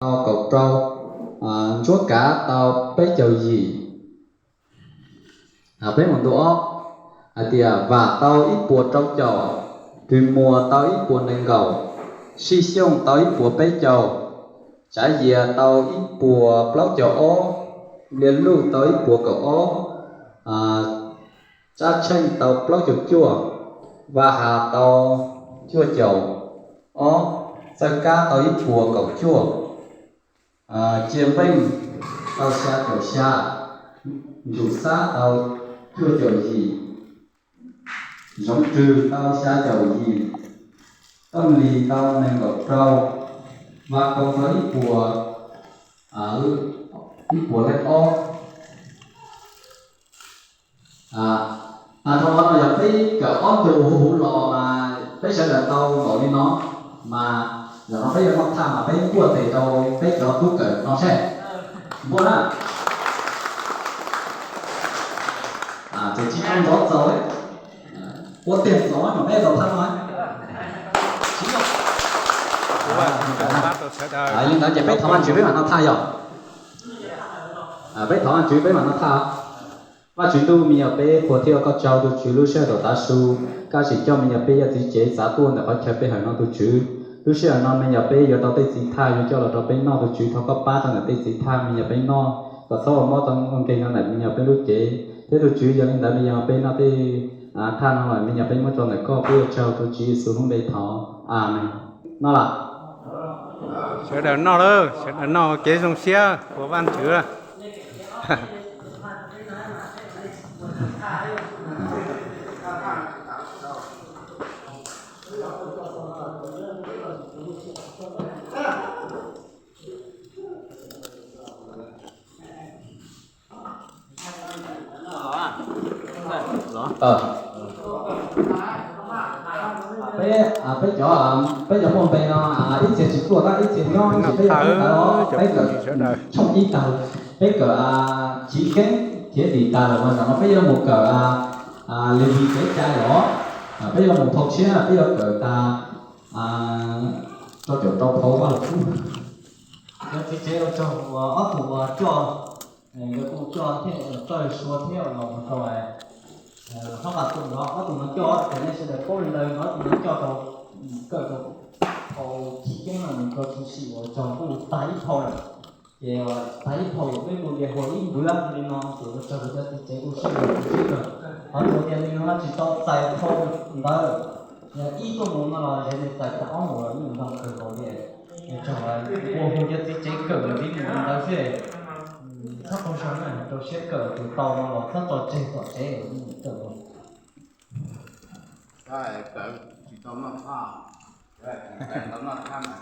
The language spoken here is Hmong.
tau kaum rau, Ntsuab Kav tau peb caug yim. Peb mus ntu ob, hais tias Vam tau ib puas rau caum, Tws Muas tau ib puas nees nkaum, Sij Xyooj tau ib puas peb caug, Tsav Yias tau ib puas plaub caug ob, Nplias Luj tau ib puas kaum ob, Tsab Tsheej tau plaub caug cuaj, Vaj Has tau cuaj caum ob, Txawj Kab tau ib puas kaum cuaj, Cia Npeej tau xya caum xya, Ntsum Xab tau cuaj caum yim, Zoov Rwg tau xya caum yim, Tooj Lis tau nees nkaum rau, Vaj Koo tau ib puas, ib puas leej ob. Tag nrho no yog peb kaum ob tug huv los mas peb sawv daws tau npaum li no, mas zaum no peb yuav noj thaj mas peb npuaj tes rau peb cov tub kawm no seb. Npuaj na. Ces tsis tau ntxov txaus, ua tiag txaus no peb tau thaj no. Li ntawd ces peb thov Vajtswv peb mam noj thaj yog. Peb thov Vajtswv peb mam noj thaj. Vajtswv ntuj, me nyuam peb qhuas thiab ua koj tsaug tus Tswv lub sij hawm thaum tav su, koj sim coj me nyuam peb yawm txiv tsev txav tuaj ntawm qhov chaw peb hawm no tus Tswv. Lub sij hawm no me nyuam peb yuav tau tej txiv thaj yuav coj los rau peb noj tus Tswv, thov koj pab rau ntawm tej txiv thaj me nyuam peb noj, kom txhob ua mob tau ua nkeeg rau ntawm me nyuam peb lub cev. Thiab tus Tswv, yog li ntawd me nyuam peb noj tej thaj no los me nyuam peb muab rau ntawm koj, peb ua tsaug tus Tswv Yexus lub npe thov, Amees. Noj lawm. Sawv daws noj lawm, sawv daws noj kev zoo siab ua Vajtswv. Peb, peb cov, peb cov muaj npe no ib txhia tsis tuaj tab ib txhia nyob ntsis peb yuav ntawd, peb kawm tshooj ib tag, peb kawm Chiv Keeb thiab Dim tag lawm mas zaum no peb yuav mus kawm Levis kev cai los, peb yuav mus phau tshiab peb yuav kawm tas rau caum rau phau Vaj Lug Kub. Yog txiv tsev ua tsaug uas ob tug uas coj, nkawd kuj coj thiab txawj sua thiab los mus rau hab pas tus no, ob tug no coj ces nej sawv daws paub li ntawd, ob tug no coj rau kawm rau phau Chiv Keeb no mus rau tshwm sim uas tsaug kuj tag ib phau lawm. Ces tag ib phau yuav peb mus lias huas ib npuav li no ces ua tsaug cov txiv tsev kuj sib hlub sib kawg. Qhov tsuas tias li no tsis tau txais phau ntawd, yog ib tuaj mus no los yog nws txais tag ob mus los yeej zoo kawg nkaus li. Ua tsaug, ua hu cov txiv tsev kawm li mus li ntawd xwb. Txhob qaug zog na, rau siab kawm tus tau no los txhob tso tseg tom tsev kawm. Tsis tau noj thaj, tau noj thaj mas